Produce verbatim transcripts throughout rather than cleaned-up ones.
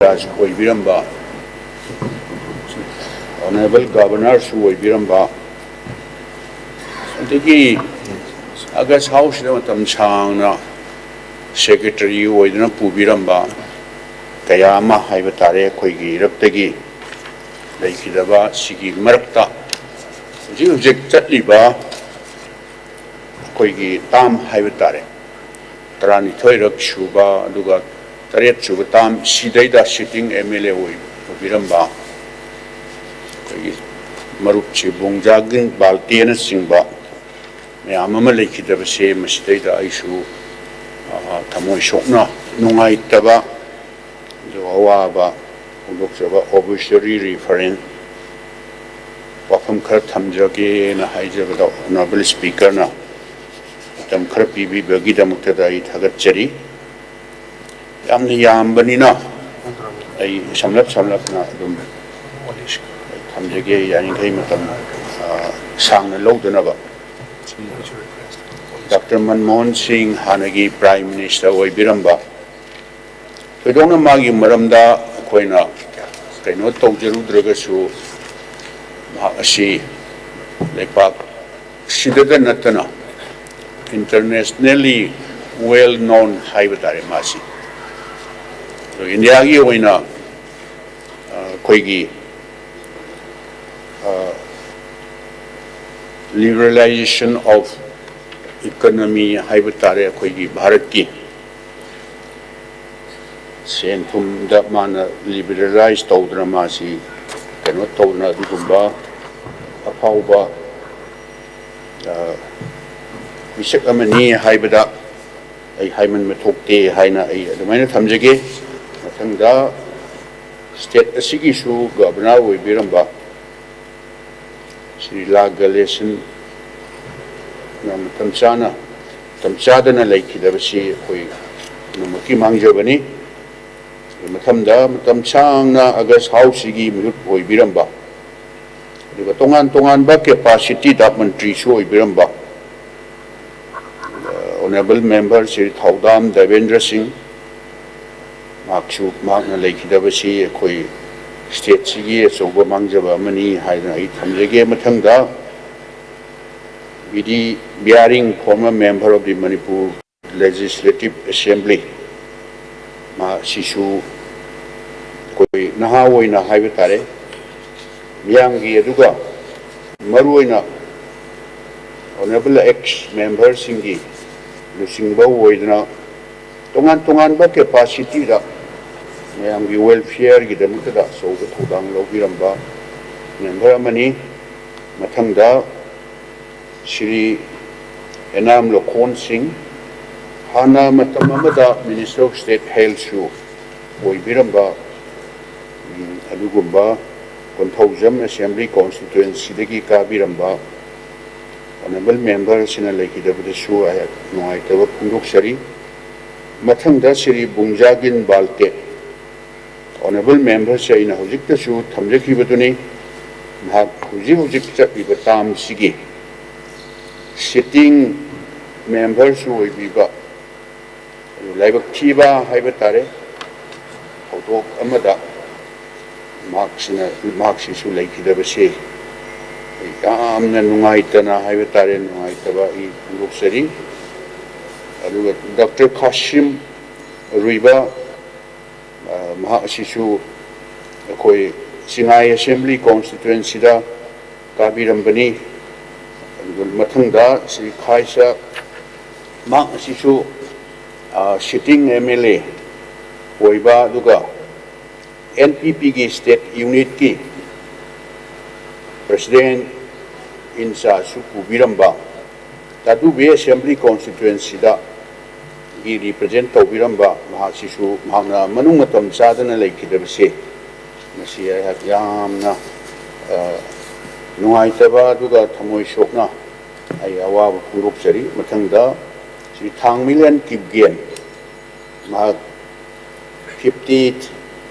ꯔꯥꯖ ꯑꯣꯏꯕꯤꯔꯝꯕ, Honourable Governorꯁꯨ ꯑꯣꯏꯕꯤꯔꯝꯕ, ꯑꯗꯒꯤ August Houseꯁꯤꯗ ꯃꯇꯝ ꯁꯥꯡꯅ Secretary ꯑꯣꯏꯗꯨꯅ ꯄꯨꯕꯤꯔꯝꯕ ꯀꯌꯥ ꯑꯃ ꯍꯥꯏꯕ ꯇꯥꯔꯦ, ꯑꯩꯈꯣꯏꯒꯤ ꯏꯔꯛꯇꯒꯤ ꯂꯩꯈꯤꯗꯕ꯫ ꯁꯤꯒꯤ ꯃꯔꯛꯇ ꯍꯧꯖꯤꯛ ꯍꯧꯖꯤꯛ ꯆꯠꯂꯤꯕ ꯑꯩꯈꯣꯏꯒꯤ term ꯍꯥꯏꯕ ꯇꯥꯔꯦ, ꯇꯔꯥꯅꯤꯊꯣꯏꯔꯛ ꯁꯨꯕ, ꯑꯗꯨꯒ ꯇꯔꯦꯠ ꯁꯨꯕ term, ꯁꯤꯗꯩꯗ sitting MLA ꯑꯣꯏ-, ꯑꯣꯏꯕꯤꯔꯝꯕ ꯑꯩꯈꯣꯏꯒꯤ ꯃꯔꯨꯞꯁꯤ ꯕꯣꯡꯖꯥꯒꯤꯟ ꯕꯥꯜꯇꯦꯅꯆꯤꯡꯕ ꯃꯌꯥꯝ ꯑꯃ ꯂꯩꯈꯤꯗꯕꯁꯦ, ꯃꯁꯤꯗꯩꯗ ꯑꯩꯁꯨ, ꯑ, ꯊꯃꯣꯏ ꯁꯣꯛꯅ ꯅꯨꯡꯉꯥꯏꯇꯕ, ꯑꯗꯨꯒ ꯑꯋꯥꯕ ꯐꯣꯡꯗꯣꯛꯆꯕ꯫ Obituary reference ꯋꯥꯐꯝ ꯈꯔ ꯊꯝꯖꯒꯦꯅ ꯍꯥꯏꯖꯕꯗ, Honourable Speakerꯅ ꯃꯇꯝ ꯈꯔ ꯄꯤꯕꯤꯕꯒꯤꯗꯃꯛꯇꯗ ꯑꯩ ꯊꯥꯒꯠꯆꯔꯤ꯫ ꯌꯥꯝꯅ ꯌꯥꯝꯕꯅꯤꯅ ꯑꯩ ꯁꯝꯂꯞ ꯁꯝꯂꯞꯅ ꯑꯗꯨꯝ ꯊꯝꯖꯒꯦ, ꯌꯥꯔꯤꯈꯩ ꯃꯇꯝ, ꯑ, ꯁꯥꯡꯅ ꯂꯧꯗꯅꯕ꯫ Doctor ꯃꯟꯃꯣꯍꯟ ꯁꯤꯡ ꯍꯥꯟꯅꯒꯤ Prime Minister ꯑꯣꯏꯕꯤꯔꯝꯕ, ꯊꯣꯏꯗꯣꯛꯅ ꯃꯥꯒꯤ ꯃꯔꯝꯗ ꯑꯩꯈꯣꯏꯅ ꯀꯩꯅꯣ ꯇꯧꯖꯔꯨꯗ꯭ꯔꯒꯁꯨ, ꯃꯍꯥꯛ ꯑꯁꯤ ꯂꯩꯄꯥꯛ ꯁꯤꯗꯇ ꯅꯠꯇꯅ internationally well known ꯍꯥꯏꯕ ꯇꯥꯔꯦ ꯃꯥꯁꯤ꯫ ꯑꯗꯣ ꯏꯟꯗꯤꯌꯥꯒꯤ ꯑꯣꯏꯅ, ꯑ, ꯑꯩꯈꯣꯏꯒꯤ, ꯑ, liberalization of economy ꯍꯥꯏꯕ ꯇꯥꯔꯦ, ꯑꯩꯈꯣꯏꯒꯤ ꯚꯥꯔꯠꯀꯤ ꯁꯦꯟ ꯊꯨꯝꯗ ꯃꯥꯅ liberalize ꯇꯧꯗꯅ, ꯃꯥꯁꯤ ꯀꯩꯅꯣ ꯇꯧꯗꯅ, ꯑꯗꯨꯒꯨꯝꯕ ꯑꯐꯥꯎꯕ, ꯑ, ꯃꯤꯁꯛ ꯑꯃꯅꯤ ꯍꯥꯏꯕꯗ ꯑꯩ ꯍꯥꯏꯃꯟꯕ ꯊꯣꯛꯇꯦ ꯍꯥꯏꯅ ꯑꯩ ꯑꯗꯨꯃꯥꯏꯅ ꯊꯝꯖꯒꯦ꯫ ꯃꯊꯪꯗ, state ꯑꯁꯤꯒꯤꯁꯨ Governor ꯑꯣꯏꯕꯤꯔꯝꯕ ꯁ꯭ꯔꯤ ꯂꯥ ꯒꯦꯂꯦꯁꯟꯅ ꯃꯇꯝ ꯆꯥꯅ, ꯃꯇꯝ ꯆꯥꯗꯅ ꯂꯩꯈꯤꯗꯕꯁꯤ ꯑꯩꯈꯣꯏ ꯄꯨꯝꯅꯃꯛꯀꯤ ꯃꯥꯡꯖꯕꯅꯤ꯫ ꯃꯊꯪꯗ, ꯃꯇꯝ ꯁꯥꯡꯅ August Houseꯁꯤꯒꯤ ꯃꯤꯍꯨꯠ ꯑꯣꯏꯕꯤꯔꯝꯕ, ꯑꯗꯨꯒ ꯇꯣꯉꯥꯟ ꯇꯣꯉꯥꯟꯕ capacityꯗ ꯃꯟꯇ꯭ꯔꯤꯁꯨ ꯑꯣꯏꯕꯤꯔꯝꯕ, ꯑ, Honourable Member ꯁ꯭ꯔꯤ ꯊꯧꯗꯥꯝ ꯗꯦꯕꯦꯟꯗ꯭ꯔ ꯁꯤꯡ, ꯃꯍꯥꯛꯁꯨ, ꯃꯍꯥꯛꯅ ꯂꯩꯈꯤꯗꯕꯁꯤ ꯑꯩꯈꯣꯏ state ꯁꯤꯒꯤ ꯑꯆꯧꯕ ꯃꯥꯡꯖꯕ ꯑꯃꯅꯤ ꯍꯥꯏꯗꯅ ꯑꯩ ꯊꯝꯖꯒꯦ꯫ ꯃꯊꯪꯗ B D Byaring, former member of the Manipur Legislative Assembly, ꯃꯥ ꯁꯤꯁꯨ ꯑꯩꯈꯣꯏ ꯅꯍꯥ ꯑꯣꯏꯅ ꯍꯥꯏꯕ ꯇꯥꯔꯦ, ꯃꯤꯌꯥꯝꯒꯤ, ꯑꯗꯨꯒ ꯃꯔꯨꯑꯣꯏꯅ honourable ex member ꯁꯤꯡꯒꯤ ꯂꯨꯆꯤꯡꯕ ꯑꯣꯏꯗꯨꯅ ꯇꯣꯉꯥꯟ ꯇꯣꯉꯥꯟꯕ capacity ꯗ ꯃꯌꯥꯝꯒꯤ welfare ꯒꯤꯗꯃꯛꯇꯗ ꯑꯆꯧꯕ ꯊꯧꯗꯥꯡ ꯂꯧꯕꯤꯔꯝꯕ member ꯑꯃꯅꯤ꯫ ꯃꯊꯪꯗ ꯁ꯭ꯔꯤ ꯑꯦꯅꯥꯝ ꯂꯣꯈꯣꯟ ꯁꯤꯡ, ꯍꯥꯟꯅ ꯃꯇꯝ ꯑꯃꯗ Minister of State Health ꯁꯨ ꯑꯣꯏꯕꯤꯔꯝꯕ, ꯎꯝ, ꯑꯗꯨꯒꯨꯝꯕ ꯀꯣꯟꯊꯧꯖꯝ Assembly Constituency ꯗꯒꯤ ꯀꯥꯕꯤꯔꯝꯕ honourable member ꯁꯤꯅ ꯂꯩꯈꯤꯗꯕꯗꯁꯨ ꯑꯩꯍꯥꯛ ꯅꯨꯡꯉꯥꯏꯇꯕ ꯐꯣꯡꯗꯣꯛꯆꯔꯤ꯫ ꯃꯊꯪꯗ ꯁ꯭ꯔꯤ ꯕꯨꯡꯖꯥꯒꯤꯟ ꯕꯥꯜꯇꯦ, honourable member ꯁꯦ ꯑꯩꯅ ꯍꯧꯖꯤꯛꯇꯁꯨ ꯊꯝꯖꯈꯤꯕꯗꯨꯅꯤ꯫ ꯃꯍꯥꯛ ꯍꯧꯖꯤꯛ ꯍꯧꯖꯤꯛ ꯆꯠꯂꯤꯕ term ꯁꯤꯒꯤ sitting member ꯁꯨ ꯑꯣꯏꯕꯤꯕ, ꯑꯗꯨ ꯂꯥꯏꯕꯛ ꯊꯤꯕ ꯍꯥꯏꯕ ꯇꯥꯔꯦ, ꯊꯧꯗꯣꯛ ꯑꯃꯗ ꯃꯍꯥꯛꯁꯤꯅ, ꯃꯍꯥꯛꯁꯤꯁꯨ ꯂꯩꯈꯤꯗꯕꯁꯦ ꯑꯩ ꯌꯥꯝꯅ ꯅꯨꯡꯉꯥꯏꯇꯅ ꯍꯥꯏꯕ ꯇꯥꯔꯦ, ꯅꯨꯡꯉꯥꯏꯇꯕ ꯑꯩ ꯐꯣꯡꯗꯣꯛꯆꯔꯤ꯫ ꯑꯗꯨꯒ Doctor ꯈꯥꯁꯤꯝ ꯔꯨꯏꯕ, ꯑ, ꯃꯍꯥꯛ ꯑꯁꯤꯁꯨ ꯑꯩꯈꯣꯏ ꯆꯤꯉꯥꯏ Assembly Constituency ꯗ ꯀꯥꯕꯤꯔꯝꯕꯅꯤ꯫ ꯑꯗꯨꯒ ꯃꯊꯪꯗ ꯁ꯭ꯔꯤ ꯈꯥꯏꯁꯥ, ꯃꯍꯥꯛ ꯑꯁꯤꯁꯨ, ꯑ, sitting M L A ꯑꯣꯏꯕ, ꯑꯗꯨꯒ N P P ꯒꯤ state unit ꯀꯤ president in charge ꯁꯨ ꯄꯨꯕꯤꯔꯝꯕ, ꯇꯥꯗꯨꯕꯦ Assembly Constituency ꯗ ꯒꯤ represent ꯇꯧꯕꯤꯔꯝꯕ ꯃꯍꯥꯛꯁꯤꯁꯨ, ꯃꯍꯥꯛꯅ ꯃꯅꯨꯡ ꯃꯇꯝ ꯆꯥꯗꯅ ꯂꯩꯈꯤꯗꯕꯁꯦ, ꯃꯁꯤ ꯑꯩꯍꯥꯛ ꯌꯥꯝꯅ, ꯑ, ꯅꯨꯡꯉꯥꯏꯇꯕ ꯑꯗꯨꯒ ꯊꯃꯣꯏ ꯁꯣꯛꯅ ꯑꯩ ꯑꯋꯥꯕ ꯐꯣꯡꯗꯣꯛꯆꯔꯤ꯫ ꯃꯊꯪꯗ ꯁ꯭ꯔꯤ ꯊꯥꯡꯃꯤꯂꯦꯟ ꯀꯤꯞꯒꯦꯟ, ꯃꯍꯥꯛ fifty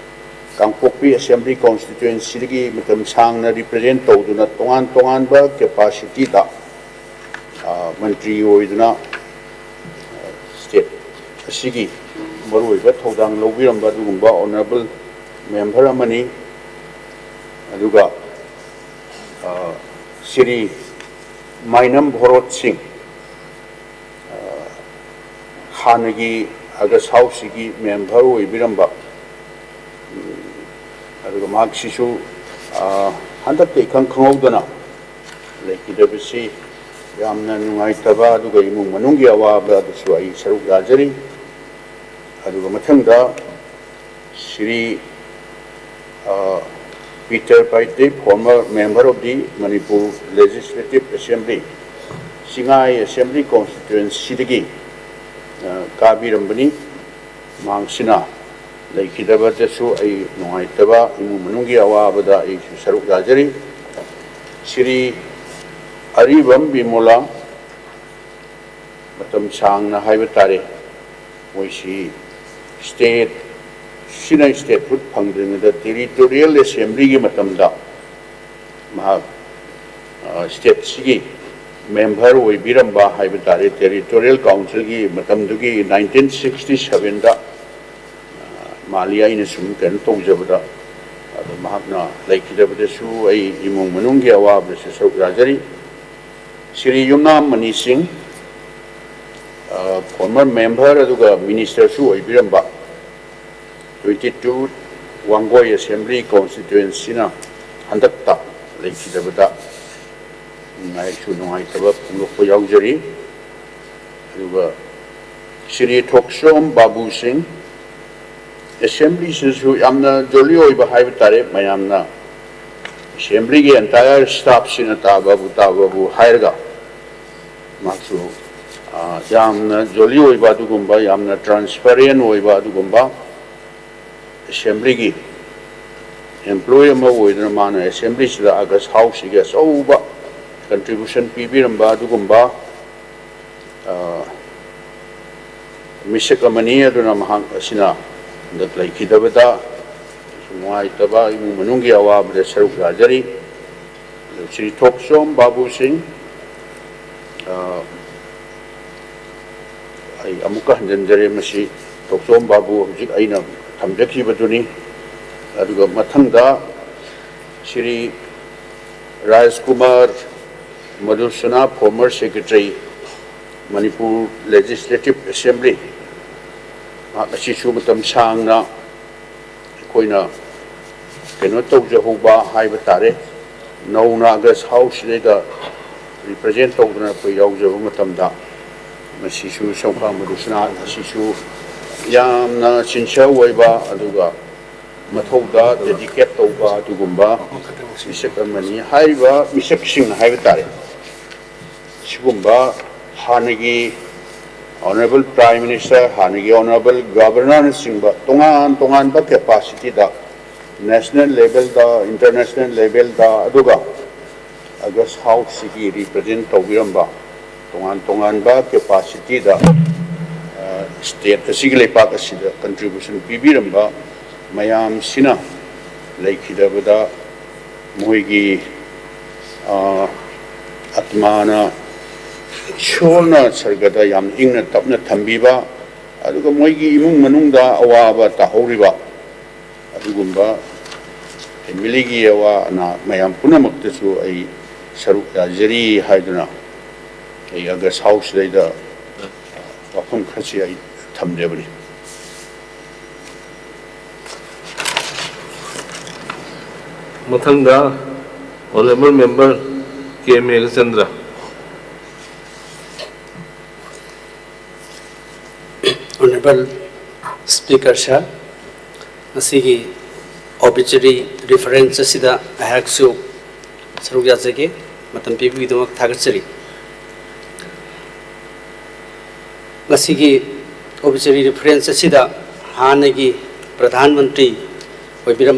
ꯀꯥꯡꯄꯣꯛꯄꯤ Assembly Constituency ꯗꯒꯤ ꯃꯇꯝ ꯁꯥꯡꯅ represent ꯇꯧꯗꯨꯅ ꯇꯣꯉꯥꯟ ꯇꯣꯉꯥꯟꯕ capacity ꯗ, ꯑ, ꯃꯟꯇ꯭ꯔꯤ ꯑꯣꯏꯗꯨꯅ, ꯑ, state ꯑꯁꯤꯒꯤ ꯃꯔꯨꯑꯣꯏꯕ ꯊꯧꯗꯥꯡ ꯂꯧꯕꯤꯔꯝꯕ ꯑꯗꯨꯒꯨꯝꯕ honourable member ꯑꯃꯅꯤ꯫ ꯑꯗꯨꯒ, ꯑ, ꯁ꯭ꯔꯤ ꯃꯥꯏꯅꯝ ꯚꯣꯔꯣꯠ ꯁꯤꯡ, ꯑ, ꯍꯥꯟꯅꯒꯤ August House ꯁꯤꯒꯤ member ꯑꯣꯏꯕꯤꯔꯝꯕ, ꯎꯝ, ꯑꯗꯨꯒ ꯃꯍꯥꯛꯁꯤꯁꯨ, ꯑ, ꯍꯟꯗꯛꯇ ꯏꯈꯪ ꯈꯪꯍꯧꯗꯅ ꯂꯩꯈꯤꯗꯕꯁꯤ ꯌꯥꯝꯅ ꯅꯨꯡꯉꯥꯏꯇꯕ ꯑꯗꯨꯒ ꯏꯃꯨꯡ ꯃꯅꯨꯡꯒꯤ ꯑꯋꯥꯕ ꯑꯗꯨꯁꯨ ꯑꯩ ꯁꯔꯨꯛ ꯌꯥꯖꯔꯤ꯫ ꯑꯗꯨꯒ ꯃꯊꯪꯗ Shri, uh, Peter Paite, former member of the Manipur Legislative Assembly, Chingai Assembly Constituency ꯗꯒꯤ, ꯑ, ꯀꯥꯕꯤꯔꯝꯕꯅꯤ꯫ ꯃꯍꯥꯛꯁꯤꯅ ꯂꯩꯈꯤꯗꯕꯗꯁꯨ ꯑꯩ ꯅꯨꯡꯉꯥꯏꯇꯕ, ꯏꯃꯨꯡ ꯃꯅꯨꯡꯒꯤ ꯑꯋꯥꯕꯗ ꯑꯩꯁꯨ ꯁꯔꯨꯛ ꯌꯥꯖꯔꯤ꯫ ꯁ꯭ꯔꯤ ꯑꯔꯤꯕꯝ ꯕꯤꯃꯣꯂꯥ, ꯃꯇꯝ ꯁꯥꯡꯅ ꯍꯥꯏꯕ ꯇꯥꯔꯦ, ꯃꯣꯏꯁꯤ state ꯁꯤꯅ statehood ꯐꯪꯗ꯭ꯔꯤꯉꯩꯗ territorial assembly ꯒꯤ ꯃꯇꯝꯗ ꯃꯍꯥꯛ, ꯑ, state ꯁꯤꯒꯤ member ꯑꯣꯏꯕꯤꯔꯝꯕ ꯍꯥꯏꯕ ꯇꯥꯔꯦ, territorial council ꯒꯤ ꯃꯇꯝꯗꯨꯒꯤ nineteen sixty seven ꯗ, ꯑ, ꯃꯥꯜꯂꯤ ꯑꯩꯅ ꯁꯨꯝ ꯀꯩꯅꯣ ꯇꯧꯖꯕꯗ꯫ ꯑꯗꯣ ꯃꯍꯥꯛꯅ ꯂꯩꯈꯤꯗꯕꯗꯁꯨ ꯑꯩ ꯏꯃꯨꯡ ꯃꯅꯨꯡꯒꯤ ꯑꯋꯥꯕꯗꯁꯨ ꯁꯔꯨꯛ ꯌꯥꯖꯔꯤ꯫ ꯁ꯭ꯔꯤ ꯌꯨꯝꯅꯥꯝ ꯃꯅꯤ ꯁꯤꯡ, ꯑ, former member ꯑꯗꯨꯒ minister ꯁꯨ ꯑꯣꯏꯕꯤꯔꯝꯕ, twenty two Wangoi Assembly Constituency ꯅ ꯍꯟꯗꯛꯇ ꯂꯩꯈꯤꯗꯕꯗ ꯑꯩꯁꯨ ꯅꯨꯡꯉꯥꯏꯇꯕ ꯐꯣꯡꯗꯣꯛꯄ ꯌꯥꯎꯖꯔꯤ꯫ ꯑꯗꯨꯒ ꯁ꯭ꯔꯤ ꯊꯣꯛꯆꯣꯝ ꯕꯥꯕꯨ ꯁꯤꯡ, Assembly ꯁꯤꯁꯨ ꯌꯥꯝꯅ jolly ꯑꯣꯏꯕ ꯍꯥꯏꯕ ꯇꯥꯔꯦ, ꯃꯌꯥꯝꯅ Assembly ꯒꯤ entire staff ꯁꯤꯅ ꯇꯥꯕꯕꯨ ꯇꯥꯕꯕꯨ ꯍꯥꯏꯔꯒ ꯃꯍꯥꯛꯁꯨ, ꯑ, ꯌꯥꯝꯅ jolly ꯑꯣꯏꯕ ꯑꯗꯨꯒꯨꯝꯕ, ꯌꯥꯝꯅ transparent ꯑꯣꯏꯕ ꯑꯗꯨꯒꯨꯝꯕ Assembly ꯒꯤ employee ꯑꯃ ꯑꯣꯏꯗꯨꯅ ꯃꯥꯅ Assembly ꯁꯤꯗ August House ꯁꯤꯒꯤ ꯑꯆꯧꯕ contribution ꯄꯤꯕꯤꯔꯝꯕ ꯑꯗꯨꯒꯨꯝꯕ, ꯑ, ꯃꯤꯁꯛ ꯑꯃꯅꯤ꯫ ꯑꯗꯨꯅ ꯃꯍꯥꯛ ꯑꯁꯤꯅ ꯍꯟꯗꯛ ꯂꯩꯈꯤꯗꯕꯗ ꯅꯨꯡꯉꯥꯏꯇꯕ ꯏꯃꯨꯡ ꯃꯅꯨꯡꯒꯤ ꯑꯋꯥꯕꯗ ꯁꯔꯨꯛ ꯌꯥꯖꯔꯤ꯫ ꯑꯗꯨ ꯁ꯭ꯔꯤ ꯊꯣꯛꯆꯣꯝ ꯕꯥꯕꯨ ꯁꯤꯡ, ꯑ, ꯑꯩ ꯑꯃꯨꯛꯀ ꯍꯟꯖꯤꯟꯖꯔꯦ, ꯃꯁꯤ ꯊꯣꯛꯆꯣꯝ ꯕꯥꯕꯨ ꯍꯧꯖꯤꯛ ꯑꯩꯅ ꯊꯝꯖꯈꯤꯕꯗꯨꯅꯤ꯫ ꯑꯗꯨꯒ ꯃꯊꯪꯗ ꯁ꯭ꯔꯤ ꯔꯥꯖꯀꯨꯃꯥꯔ ꯃꯗꯨꯁꯅꯥ, former secretary, Manipur Legislative Assembly, ꯃꯍꯥꯛ ꯑꯁꯤꯁꯨ ꯃꯇꯝ ꯁꯥꯡꯅ ꯑꯩꯈꯣꯏꯅ ꯀꯩꯅꯣ ꯇꯧꯖꯍꯧꯕ ꯍꯥꯏꯕ ꯇꯥꯔꯦ꯫ ꯅꯧꯅ ꯑꯥꯒꯁ ꯍꯥꯎꯁꯁꯤꯗꯩꯗ represent ꯇꯧꯗꯅ ꯑꯩꯈꯣꯏ ꯌꯥꯎꯖꯕ ꯃꯇꯝꯗ ꯃꯁꯤꯁꯨ ꯁꯣꯝꯈꯥ ꯃꯗꯨꯁꯅꯥ ꯑꯁꯤꯁꯨ ꯌꯥꯝꯅ sincere ꯑꯣꯏꯕ ꯑꯗꯨꯒ ꯃꯊꯧꯗ dedicate ꯇꯧꯕ ꯑꯗꯨꯒꯨꯝꯕ ꯃꯤꯁꯛ ꯑꯃꯅꯤ꯫ ꯍꯥꯏꯔꯤꯕ ꯃꯤꯁꯛꯁꯤꯡ ꯍꯥꯏꯕ ꯇꯥꯔꯦ, ꯁꯤꯒꯨꯝꯕ ꯍꯥꯟꯅꯒꯤ Honourable Prime Minister, ꯍꯥꯟꯅꯒꯤ Honourable Governorꯅꯆꯤꯡꯕ ꯇꯣꯉꯥꯟ ꯇꯣꯉꯥꯟꯕ capacityꯗ, national levelꯗ, international levelꯗ, ꯑꯗꯨꯒ ꯑꯥꯒꯁ ꯍꯥꯎꯁꯁꯤꯒꯤ represent ꯇꯧꯕꯤꯔꯝꯕ ꯇꯣꯉꯥꯟ ꯇꯣꯉꯥꯟꯕ capacityꯗ, ꯑ, state ꯑꯁꯤꯒꯤ, ꯂꯩꯄꯥꯛ ꯑꯁꯤꯗ contribution ꯄꯤꯕꯤꯔꯝꯕ ꯃꯌꯥꯝꯁꯤꯅ ꯂꯩꯈꯤꯗꯕꯗ ꯃꯣꯏꯒꯤ, ꯑ, ꯑꯥꯇꯃꯥꯅ, ꯏꯁꯣꯔꯅ ꯁꯔꯒꯗ ꯌꯥꯝ ꯏꯪꯅ ꯇꯞꯅ ꯊꯝꯕꯤꯕ, ꯑꯗꯨꯒ ꯃꯣꯏꯒꯤ ꯏꯃꯨꯡ ꯃꯅꯨꯡꯗ ꯑꯋꯥꯕ ꯇꯥꯍꯧꯔꯤꯕ ꯑꯗꯨꯒꯨꯝꯕ familyꯒꯤ ꯑꯋꯥ ꯑꯅꯥ ꯃꯌꯥꯝ ꯄꯨꯝꯅꯃꯛꯇꯁꯨ ꯑꯩ ꯁꯔꯨꯛ ꯌꯥꯖꯔꯤ ꯍꯥꯏꯗꯨꯅ ꯑꯩ ꯑꯥꯒꯁ ꯍꯥꯎꯁꯁꯤꯗꯩꯗ ꯋꯥꯐꯝ ꯈꯔꯁꯤ ꯑꯩ ꯊꯝꯖꯕꯅꯤ꯫ ꯃꯊꯪꯗ Honourable Member ꯀꯦ ꯃꯦꯘꯆꯟꯗ꯭ꯔ꯫ Honourable Speaker Sir, ꯉꯁꯤꯒꯤ obituary reference ꯑꯁꯤꯗ ꯑꯩꯍꯥꯛꯁꯨ ꯁꯔꯨꯛ ꯌꯥꯖꯒꯦ꯫ ꯃꯇꯝ ꯄꯤꯕꯤꯕꯒꯤꯗꯃꯛ ꯊꯥꯒꯠꯆꯔꯤ꯫ ꯉꯁꯤꯒꯤ obituary reference ꯑꯁꯤꯗ ꯍꯥꯟꯅꯒꯤ ꯄ꯭ꯔꯙꯥꯟ ꯃꯟꯇ꯭ꯔꯤ ꯑꯣꯏꯕꯤꯔꯝꯕ